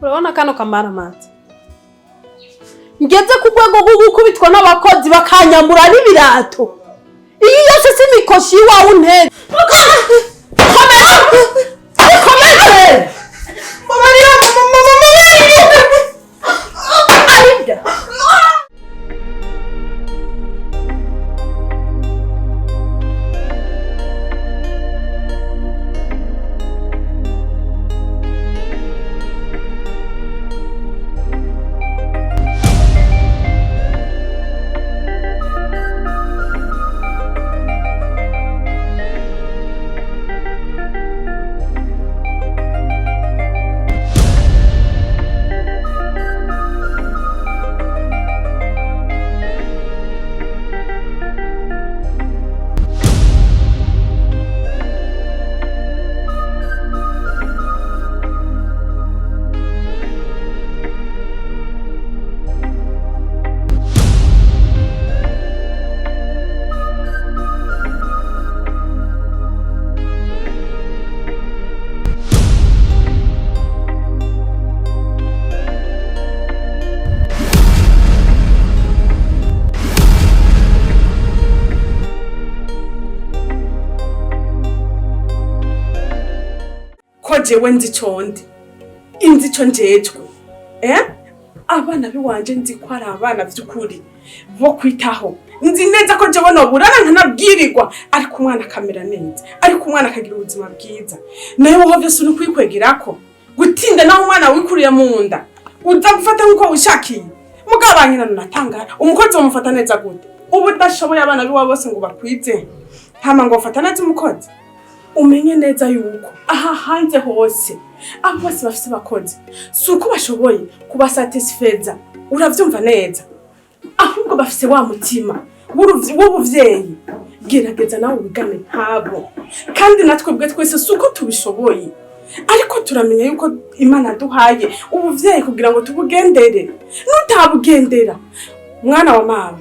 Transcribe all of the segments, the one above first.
Urabona kano kamaramaza ngeze ku rwego rwo gukubitwa n'abakozi bakanyambura n'ibirato. Iyi yose si imikoshi y'iwawe untera. Komeza, komeze. Arida. Ko jewe nzi ico ndi, inzi ico njejwe, eh? Abana biwanje nzi ko ari abana vy'ukuri bo kwitaho. Nzi neza ko jewe noburana nkanabwirirwa, ariko umwana akamera neza, ariko umwana akagira ubuzima bwiza. Nawe wowe vyose uri kwikwegerako gutinda, naho umwana wikuriye mu nda uza gufata nk'uko wishakiye. Mugabo banyina natangara, umukozi bamufata neza gute? Ubu udashoboye abana biwawe bose ngo bakwize, hama ngo bafata neza umukozi. Umenye neza yuko aha hanze hose abo bose bafise abakozi si uko bashoboye kubasatisfeza, uravyumva neza, ahubwo bafise wa mutima w'ubuvyeyi. Gerageza nawe wigane nkabo. Kandi natwe bwe twese si uko tubishoboye, ariko turamenya yuko Imana yaduhaye ubuvyeyi kugira ngo tubugendere. Nutabugendera, mwana wa mama,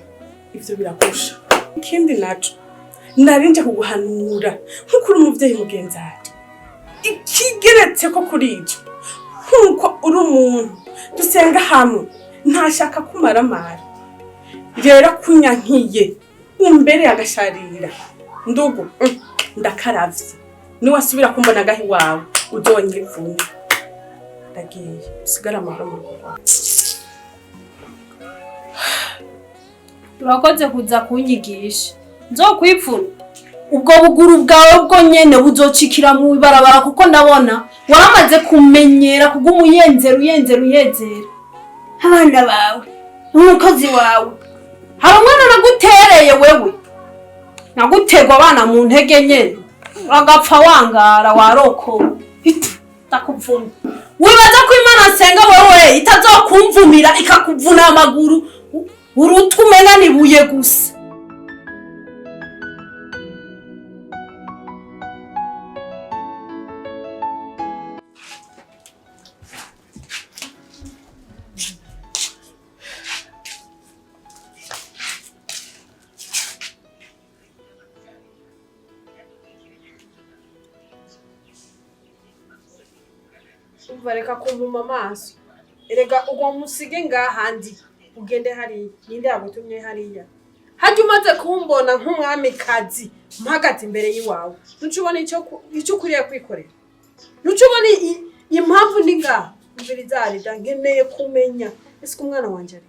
ivyo biragusha. Ikindi naco narinje kuguhanura nk'uko uri umuvyeyi mugenzi wanje, ikigeretse ko kuri ico, nk'uko uri umuntu dusenga hamwe, ntashaka kumaramara. Rero kunyankiye umbere agasharira ndugu, ndakaravye. Niwasubira kumbona agahi wawe uzonyivune. Ndagiye, usigare amahoro mu rugo rwawe. Urakoze kuza kunyigisha. Nzokwipfuna ubwo buguru bwawe bwo nyene buzocikira mu ibarabara, kuko ndabona waramaze kumenyera kuguma uyenzera, uyenzera, uyenzera abana bawe n'umukozi wawe. Hari umwana nagutereye wewe, naguterwa abana mu ntege nyene, uragapfa wangara warokowe. Ndakuvuma. Wibaza ko Imana nsenga wewe itazokumvumira ikakuvuna amaguru urutu umena nibuye gusa? Umva, reka kumpuma amaso. Erega ubwo musige ngahandi ugende hariya. Ninde yagutumye hariya? Hajya umaze kumbona nk'umwamikazi mpagaze imbere y'iwawe, ntuca ubona icyo ukwiriye kwikorera? Ntuca ubona impamvu ndi ngaha? Umviriza Arida, nkeneye kumenya ese ko umwana wanje ari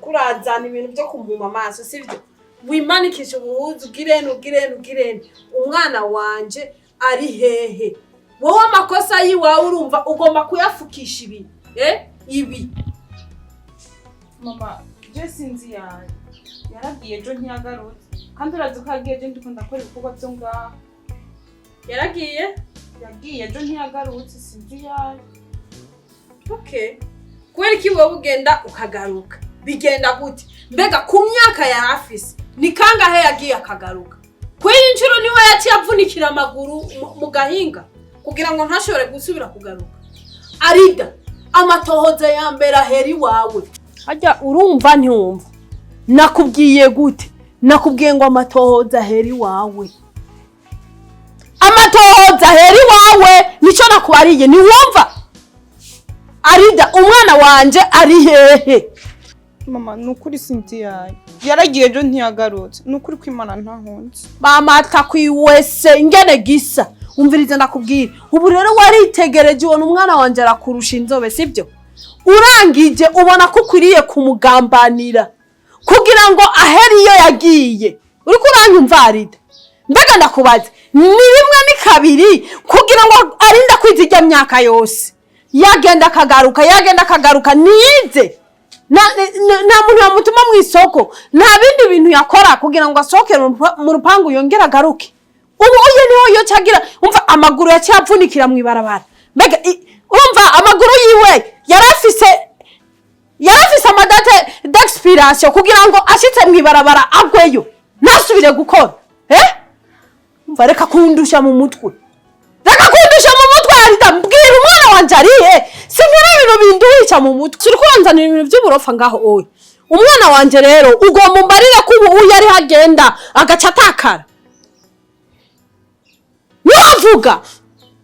kurazana ibintu byo kumpuma amaso, sibyo? Wimanikisha ubuhuzu, ugirene, ugirene, ugirene. Umwana wanje ari hehe? Wowe amakosa y'iwawe urumva ugomba kuyafukisha ibi, eh? Ibi. Mama, je sinzi yawe. Yaragiye ejo ntiyagarutse, kandi urazi ko yagiye ejo ndiko ndakora ibikorwa vyo ngaha. Yaragiye? Yagiye ejo ntiyagarutse, sinzi yawe. Okay, kubera iki wowe ugenda ukagaruka? Bigenda gute? Mbega ku myaka yari afise ni kangahe yagiye akagaruka? Kuri iyi nshuro niho yaciye avunikira amaguru mu gahinga kugira ngo ntashobore gusubira kugaruka. Arida, amatohoza ya mbere ahera iwawe. Harya urumva ntiwumva? Nakubwiye gute? Nakubwiye ngo amatohoza ahera iwawe, amatohoza ahera iwawe. Nicyo nakubariye, ntiwumva? Arida, umwana wanje ari hehe? Mama, ni ukuri sinzi yayo. Yaragiye ejo ntiyagarutse. Ni ukuri ko Imana ntahunze. Bamata kwiwese ingene gisa. Umviriza ndakubwira, ubu rero waritegereje ubona umwana wanje arakurusha inzobe, sibyo? Urangije ubona ko ukwiriye kumugambanira kugira ngo ahere iyo yagiye. Uriko uranyumva, Arida? Mbega ndakubaza, ni rimwe ni kabiri kugira ngo arinde kwiza ijya myaka yose, yagenda akagaruka, yagenda akagaruka, niyize? Nta muntu yamutuma mu isoko, nta bindi bintu yakora kugira ngo asohoke mu rupangu yongere agaruke. Ubu uye niho yo cyagira, umva, amaguru yaciye avunikira mu ibarabara. Mbega urumva amaguru yiwe yarafise ama date d'expiration kugira ngo ashitse mu ibarabara agweyo ntasubire gukora, eh? Umva, reka kundusha mu mutwe, reka kundusha mu mutwe. Arida, mbwira, umwana wanje arihe? Sinkora ibintu binduhisha mu mutwe. Turi kubanzanira ibintu by'uburofa ngaho. Oye, umwana wanje rero ugomba umbarire ko ubu uyu ariho agenda agaca atakara, niwavuga.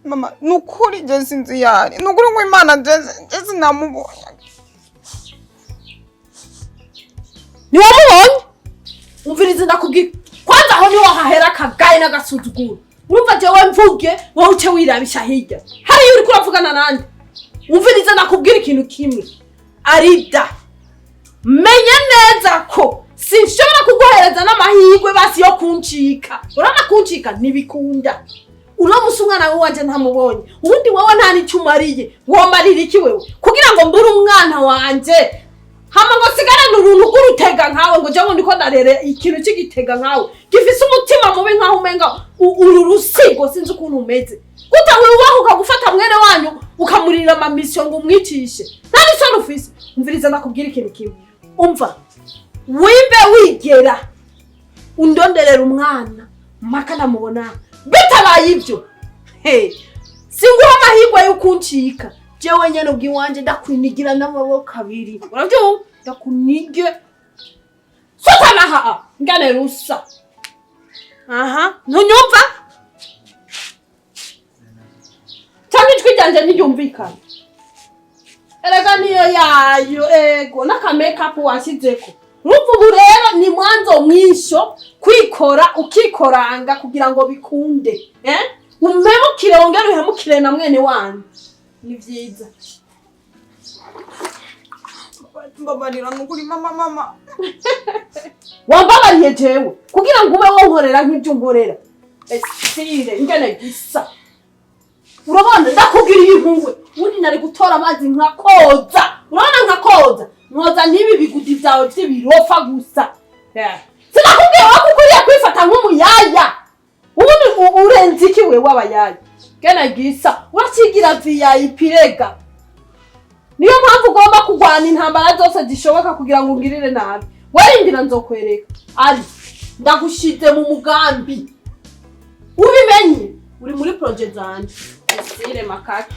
Mama, ni ukuri je sinzi yari. Ni ukuri ngo Imana je sinamubonye. Niwamubonye? Umviriza ndakubwira, kwanza aho niho hahera akagaye n'agasuzuguro. Urumva, jewe mvuge, wowe uce wirabisha hirya hariya uriko uravugana nande. Umviriza ndakubwira ikintu kimwe, Arida, menye neza ko sinshobora kuguhereza n'amahirwe basi yo kuncika. Urabona, kuncika ntibikunda. Uno musi umwana wanje ntamubonye, ubundi wowe nta n'icyo umariye. Womarira iki wewe kugira ngo mbure umwana wanje, hama ngo sigarane uruntu rw'urutega nkawe, ngo jewe ndiko ndarere ikintu cy'igitega nkawe gifise umutima mubi nkaho umenga uru rusigo, sinzi ukuntu umeze gute. Wibaha ukagufata mwene wanyu ukamurira amamisiyo ngo umwicishe, nta n'isoni ufise. Umviriza ndakubwira ikintu kimwe, umva, wimbe wigera undonderera umwana mpaka ndamubona. Bitabaye ibyo, he, singuha amahirwe yo kuncika. Jewe nyene ubwiwanje ndakwinigira n'amaboko abiri, uravyumva? Ndakunige sutanaha ngane rusa. Aha, ntunyumva cyangwa ijwi ryanje ntiryumvikana? Erega niyo yayo, ego n'aka makeup washyizeko. Urumva, ubu rero ni mwanzo mwisho kwikora ukikoranga kugira ngo bikunde, eh? Umpemukire, wongere uhemukire na mwene wanyu, ni vyiza. Mbabarira, ni ukuri mama, mama. Wambabariye jewe kugira ngo ube wonkorera nk'ibyo unkorera? Esire ingene gisa, urabona, ndakubwira impuhwe. Ubundi nari gutora amazi nkakoza, urabona, nkakoza nkoza n'ibi bigudi vyawe vy'ibirofa gusa. Sinakubwiye wowe ko ukwiriye kwifata nk'umuyaya? Ubundi urenze iki wewe w'abayaya? Gene gisa, uracigira VIP rega. Niyo mpamvu ugomba kurwana intambara zose zishoboka kugira ngo ungirire nabi. Werindira nzokwereka. Ari ndagushize mu mugambi, ubimenye uri muri projet zanje. Esire makaki.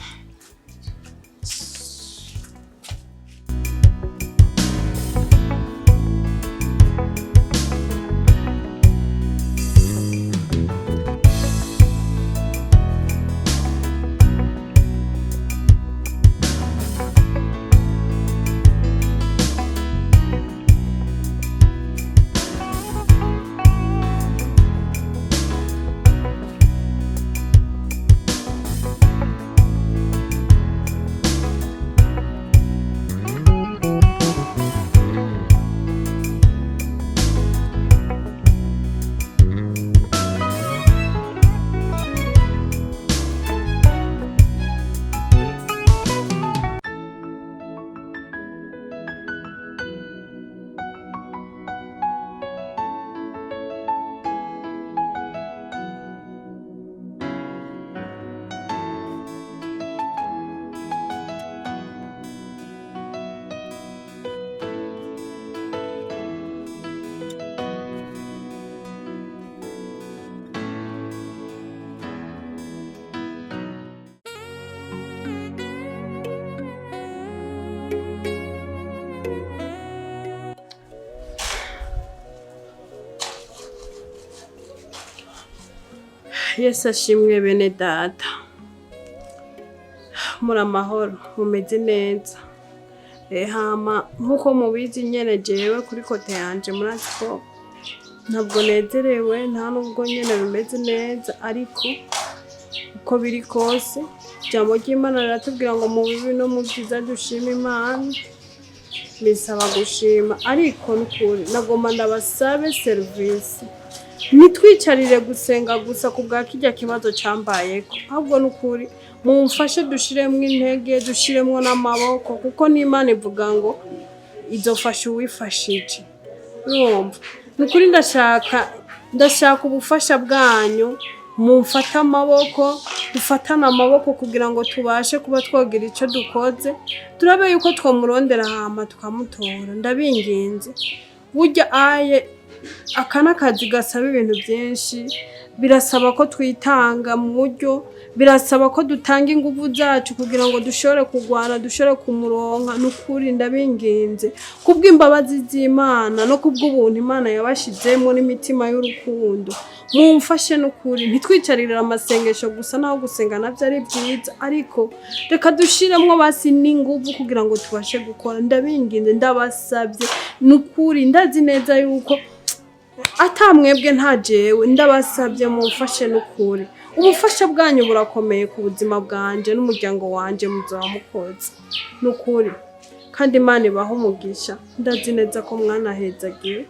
Yesu ashimwe, bene data. Muri amahoro, mumeze neza? Hama nk'uko mubizi nyene, jewe kuri côté yanje murazi ko ntabwo nezerewe, nta nubwo nyene bimeze neza, ariko uko biri kose ijambo ry'Imana riratubwira ngo mu bibi no mu vyiza dushima Imana. Bisaba gushima, ariko nukuri nagomba ndabasabe serivisi: ntitwicarire gusenga gusa ku bwa kirya kibazo cambayeko, ahubwo nukuri mumfashe dushiremwo intege, dushiremwo n'amaboko, kuko n'Imana ivuga ngo izofasha uwifashije. Urumva, nukuri ndashaka ubufasha bwanyu, mumfate amaboko, dufatane amaboko kugira ngo tubashe kuba twogira ico dukoze, turabe yuko twomurondera hama tukamutora. Ndabinginze. Burya aye aka n'akazi gasaba ibintu byinshi, birasaba ko twitanga mu buryo, birasaba ko dutanga ingufu zacu kugira ngo dushobore kurwana, dushobore kumuronka. Ni ukuri ndabinginze, kubw'imbabazi z'Imana no kubw'ubuntu Imana yabashizemo n'imitima y'urukundo, mumfashe n'ukuri ntitwicarire amasengesho gusa. Naho gusenga nabyo ari byiza, ariko reka dushiremwo basi n'ingufu kugira ngo tubashe gukora. Ndabinginze, ndabasabye n'ukuri. Ndazi neza yuko atamwebwe nta jewe. Ndabasabye mumfashe n'ukuri. Ubufasha bwanyu burakomeye ku buzima bwanje n'umuryango wanje. Muzoba mukoze n'ukuri, kandi Imana ibahe umugisha. Ndazi neza ko mwanahezagiwe.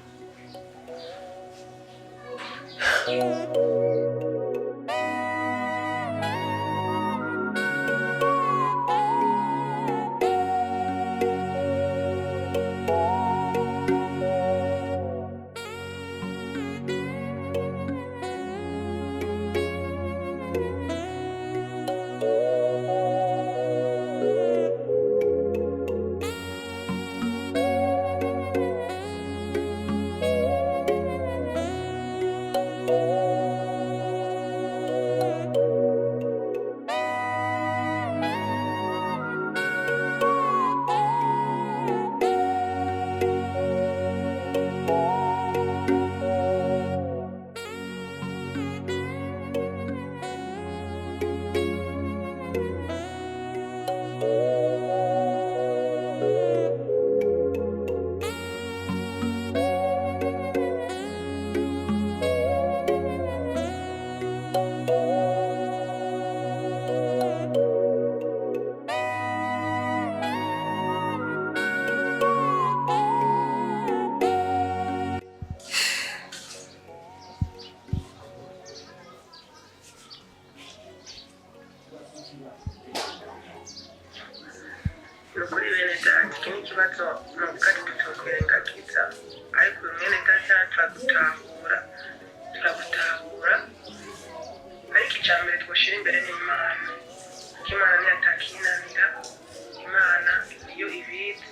Ni ukuri bene data, iki ni ikibazo navuga ati tutokwirengagiza, ariko uyu mwene data turagutahura, turagutahura, ariko icya mbere twashyira imbere ni Imana, kuko Imana niyo atakinanira, Imana niyo ibizi.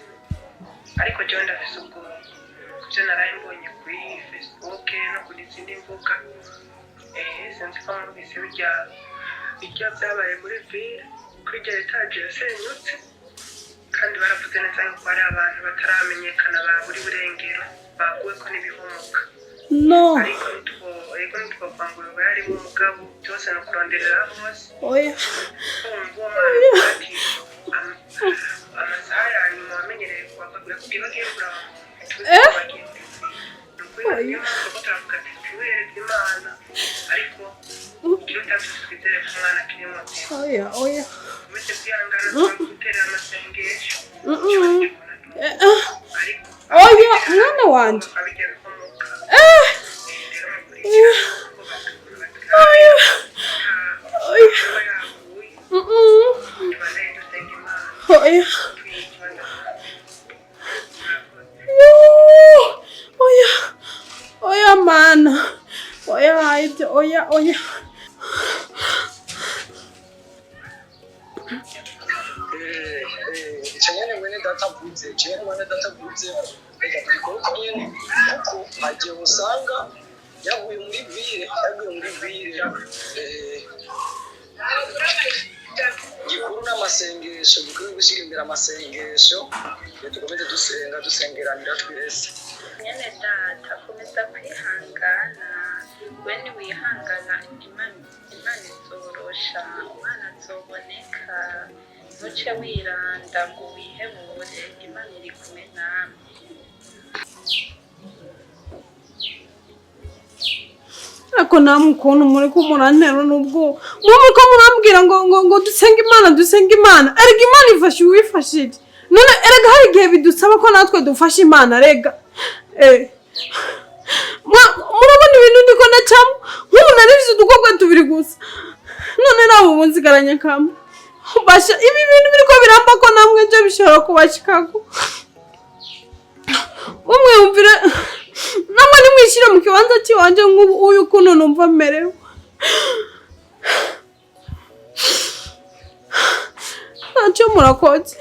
Ariko jewe ndafise ubwoba kubyo naraye mbonye kuri Facebook no kuri izindi mbuga. Sinzi ko mwumvise bijya byabaye muri ville, kuri iryo étage yasenyutse, kandi baravuze neza yuko hari abantu bataramenyekana baburi burengero, baguwe ko n'ibihumuka. No. Ariko ariko ntitwovangura ngo yarimo umugabo, byose ni ukuronderera hose. Oya. Wumva uwo mwana avuga ati amasaha ya nyuma wamenyereye kuba bagiye kuraba, tuzi ko bagiye muri ville. Ni ukuri niyo mpamvu ko turavuga ati twihereze Imana, ariko ikiruta byose twizere ko umwana akiri muzima. Oya, oya. Dukomeze kwihangana, guterera amasengesho. Ariko Oya, mwana wanje. abijya bikomoka rero Oya. Oya. kuba yaguye, tubandanye dusenga Imana. Oya. Twikibanza. Yoo! Oya, oya mana, oya, ibyo, oya, oya. Icyo nyene mwene data avuze, icyo nyene mwene data avuze, reka tubikore uko nyene, kuko hagiye usanga yaguye muri ville, yaguye muri ville. Gikuru n'amasengesho, gikuru gushyira imbere amasengesho. Iyo dukomeze dusenga, dusengeranira twese. Mwene data, komeza kwihangana. We niwihangana, Imana izorosha, umwana azoboneka. Ntuce wiranda ngo wihebure, Imana iri kumwe namwe. Ariko namwe ukuntu muri ko murantera n'ubwoba, muri ko murambwira ngo dusenge Imana, dusenge Imana. Erega Imana ifasha uwifashije. None erega hari igihe bidusaba ko natwe dufasha Imana. Rega murabona ibintu ndiko ndacamo. Nk'ubu nari mfise udukobwa tubiri gusa, none nawe ubu nsigaranye kamwe. Basha, ibi bintu biriko biramba ko namwe nje bishobora kubashikako. Umwe yumvire namwe nimwishyire mu kibanza cy'iwanje nk'ubu uyu ukuntu numva merewe. Ntacyo, murakoze.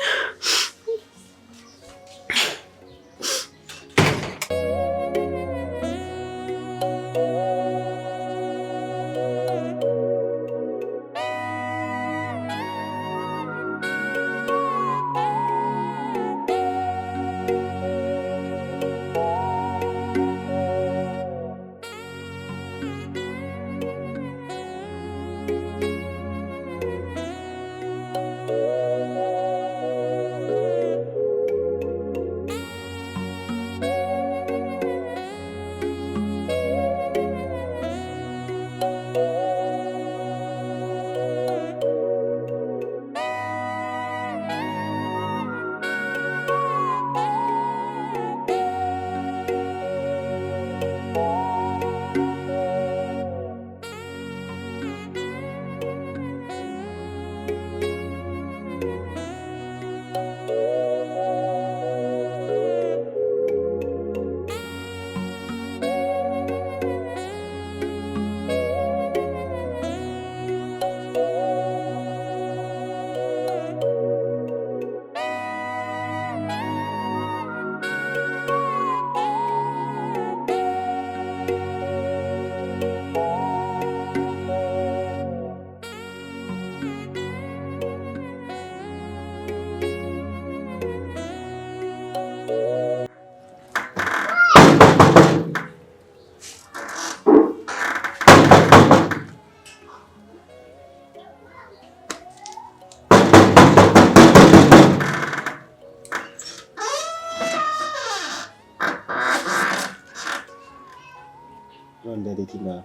Rondera iki ngaha?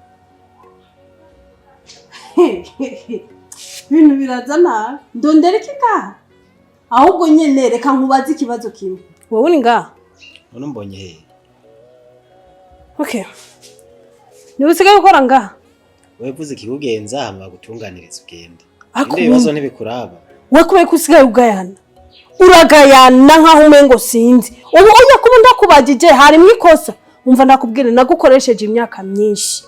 Ibintu biraza nabi. Ndondera iki ngaha? Ahubwo nyene reka nkubaze ikibazo kimwe. Wowe uri ngaha? None umbonye hehe? Okay, niba usigaye ukora ngaha? Wewe vuze ikikugenza hama bagutunganiriza ugende. Ariko Ibindi bibazo ntibikuraba. We, kubera ko usigaye ugayana, uragayana nkaho umengo sinzi. Ubu uya kuba ndakubagije harimwo ikosa. Umva ndakubwira, nagukoresheje imyaka myinshi.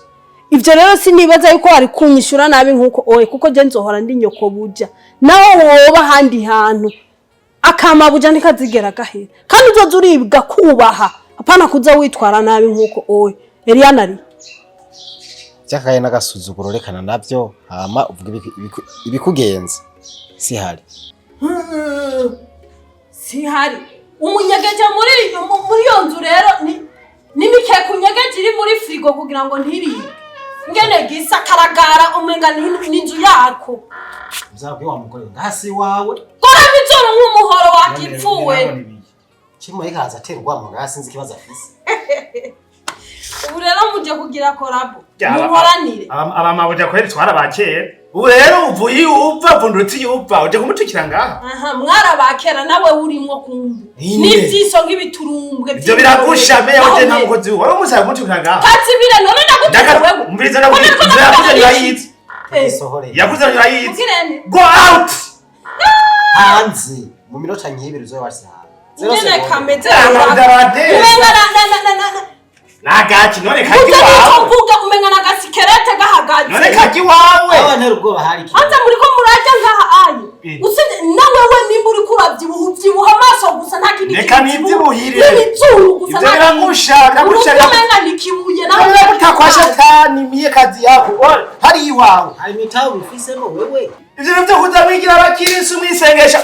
Ibyo rero sinibaza yuko wari kunyishura nabi nkuko oye, kuko je nzohora ndi nyoko buja naho woba ahandi hantu. Akamabuja ntikazigera gahera, kandi uzoza uribwa kubaha, apana kuza witwara nabi nkuko oye. Eliana ari Byakaye n'agasuzuguro rekana navyo, hama uvuge ibikugenza. Sihari. Sihari umunyegeje muri iyo nzu. Rero ni n'imikeka unyegeje iri muri frigo kugira ngo ntiribwe, ngene gisa karagara umenga ni inzu yako. Uzabwiye wa mugore ngaha si wawe. Koramo izuru nk'umuhoro wakipfuwe. Kimwe ikaza atera urwamo ngaha, sinzi ikibazo afise. Ubu rero muje kugira collabo, muhoranire. Abamabuja kweri twarabakera. Ubu rero uvuye iyo uva, vundutse iyo uva, uje kumutukira ngaha. Aha mwarabakera, nawe urimwo kumbe. Inde. N'ivyiso nk'ibiturumbwe. Ivyo biragusha meya waje, nta mukozi wawe umusaba kumutukira ngaha. Katsibire, none ndagututse wewe? Umviriza, ndakubwira inzira yakuze urayizi. Sohore. Yakuze urayizi. Mugirene. Go out. Hanze mu minota nk'ibiri uzobe washyize hanze. Zero Ngene seconde. kameze. Abadaradesi. Umenga na Nagaki none kaki Uvyo nico wawe? mvuga, umenga na gasikerete gahagaze. None kaki wawe? Aho ntera ubwoba hari iki? Hanze muriko murarya nkaha aye. Usibye nawe, we nimba uriko urabyibuha, ubyibuha amaso gusa, nta kindi Reka kintu ubyibuha. nivyibuhire. N'ibizuru gusa. Ivyo Nta biragusha, biragusha. Urumva umenga ni kibuye nawe. Biraguta kwa shatani miye kazi yako. Oi, hari iwawe. Hari imitahe ubifisemo wewe. Ivyo bintu vyo kuza mwigira abakirisu mwisengesha.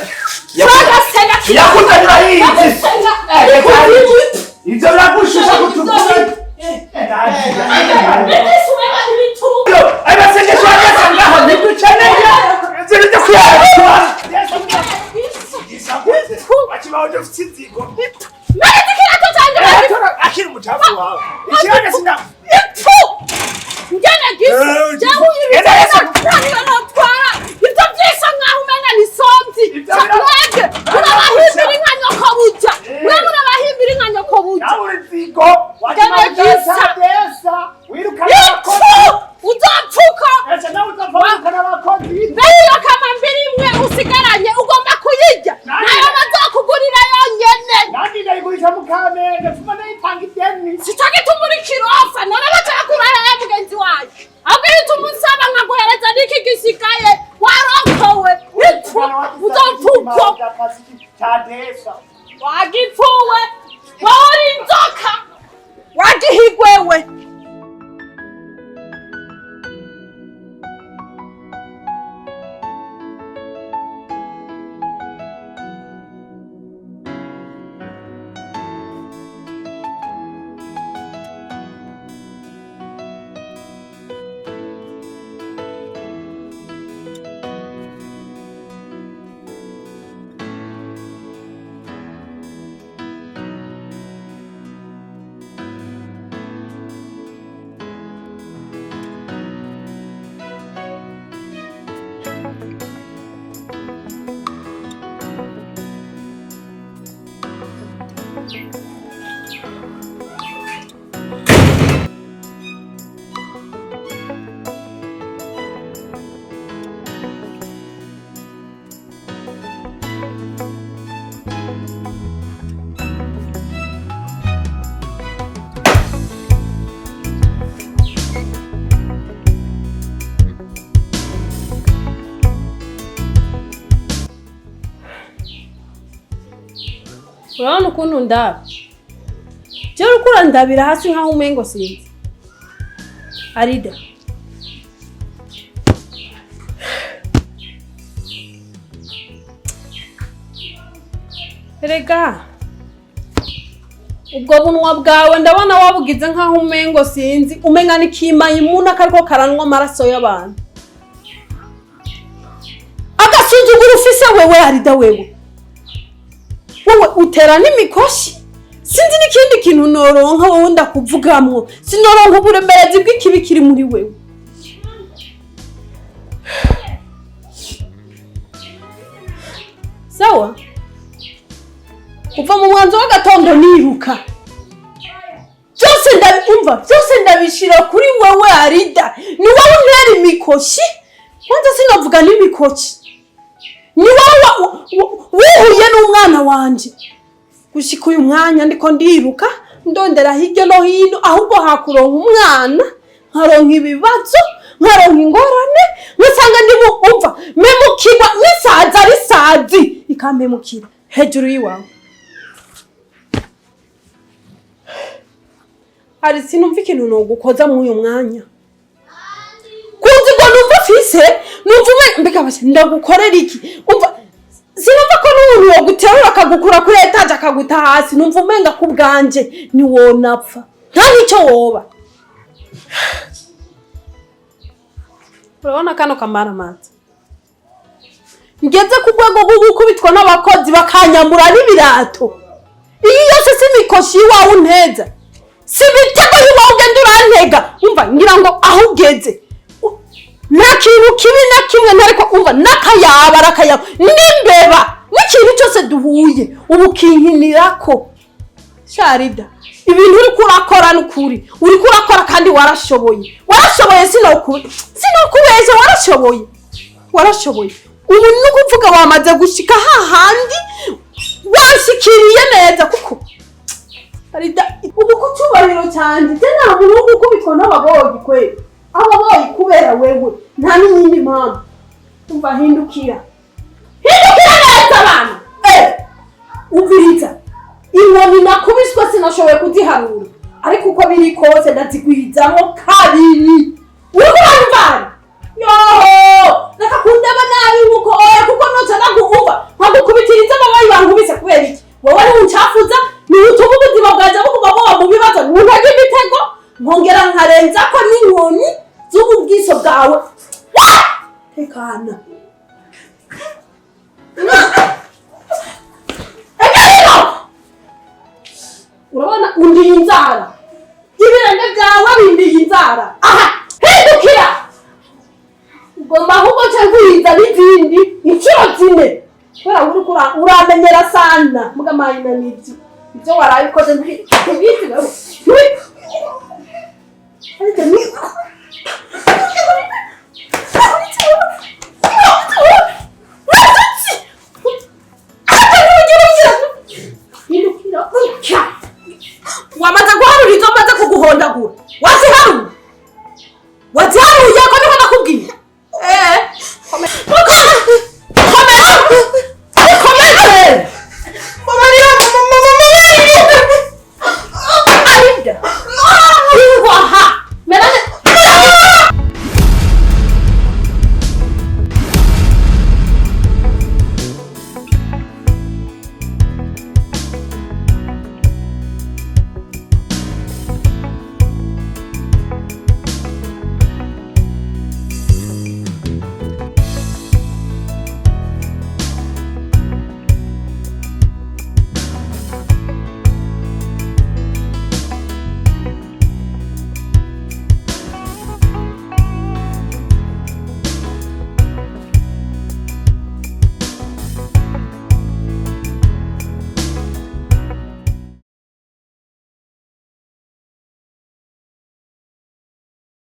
Turagasenga. Yakuze urayizi. Turagasenga. Ivyo biragushusha kutuvuga. Mbese umenga ni ibiturumbwe. Ayo masengesho yageze ngaho ntidukeneye. Ivyo bintu vyo kuyarura. Wakibaho ufite inzigo. Mpereza ikirato canje. Akira umucafu wawe. Ikiranga sinda. Ipfu! Ngene gisa. Jewe ibintu notwara. Ivyo vyisa nkaho umenga ni somzi. Mwebwe murabahimbira inka nyoko buja. Mwe murabahimbira inka nyoko buja. Nawe uri inzigo. Ngene gisa. Wirukana abakozi. Uzopfuka. Ese nawe uzopfa wirukana abakozi. Mbere iyo kamambiri imwe usigaranye ugomba kuyirya. Nayo bazokugurira yonyene. Nanjye ndayigurisha mu Kamenge. Tuma ndayitanga ideni. Sico gituma uri kirofa none bacakura hehe mugenzi wawe? Ahubwo iyo utuma unsaba nkaguhereza n'iki gisigaye waronkowe. Ipfu! Uzopfa uko. Wagipfuwe. Wowe uri inzoka. Wagihigwewe. Urabona ukuntu ndaba? Jewe uriko urandabira hasi nkaho umengo sinzi. Arida. Erega ubwo bunwa bwawe ndabona wabugize nkaho umengo sinzi, umenga n'ikimayimuna kariko karanwa amaraso y'abantu. Agasuzuguro ufise wewe Arida wewe. Wowe utera n'imikoshi. Sinzi n'ikindi kintu noronka wowe ndakuvugamwo. Sinoronka uburemerezi bw'ikibi kiri muri wewe. Sawa? Kuva mu mwanzo w'agatondo niruka. Byose ndabiumva, byose ndabishira kuri wewe Arida. Ni wowe untera imikoshi. Kwanza sinavuga n'imikoshi. Ni wowe wuhuye n'umwana wanje. Gushika uyu mwanya ndiko ndiruka ndondera hirya no hino, ahubwo hakuronka umwana nkaronka ibibazo, nkaronka ingorane, ngasanga ndi umva memukirwa n'isazi ari sazi ikampemukira hejuru y'iwawe. Ari sinumva ikintu nogukoza muri uyu mwanya. Kunzi ngo numva ufise, numva mbega basi ndagukorera iki? Umva sinumva ko n'umuntu woguterura akagukura kuri etaje akaguta hasi, numva umenga ku bwanje ni wonapfa. Nta n'icyo woba. Urabona kano kamaramanza. Ngeze ku rwego rwo gukubitwa n'abakozi bakanyambura n'ibirato. Iyi yose si imikoshi y'iwawe unteza. Si ibitego y'iwawe ugenda urantega. Umva ngira ngo aho ugeze. Nta kintu kibi na kimwe ntariko umva n'akayaba arakayaba n'imbeba n'ikintu cyose duhuye ubu kinkinirako. Sharida ibintu uriko urakora n'ukuri uriko urakora kandi warashoboye. Warashoboye sinokubeshya warashoboye. Warashoboye. Ubu nukuvuga wamaze gushika hahandi wanshikiriye neza kuko Arida ubu ku cyubahiro cyanje je nta muntu wo gukubitwa n'ababoyi kwe. Ababoyi kubera wewe nta n'iyindi mpamvu. Umva hindukira. Hindukira neza abantu. Umviriza. Inkoni nakubiswe sinashoboye kuziharura. Ariko uko biri kose ndazigwizamo kabiri. Uriko uranyumva? Yoho! Reka kundaba nabi nkuko oya kuko noca naguumva. Nkagukubitiriza ababoyi bankubise kubera iki? Wowe ni uncafuza, ni utuma ubuzima bwanje buguma buba mu bibazo, ntega imitego, nkongera nkarenza ko n'inkoni z'ubu bwiso bwawe. Tekana. Undiye inzara, ibirenge byawe bindiye inzara. Aha hindukira, ugomba ahubwo nca nguhiza n'izindi inshuro zine, kubera uriko uramenyera sana. Mugamayina nibyo, ibyo waraye ukoze ntubizi wewe. Ariko ni wamaze guharura izo maze kuguhondagura.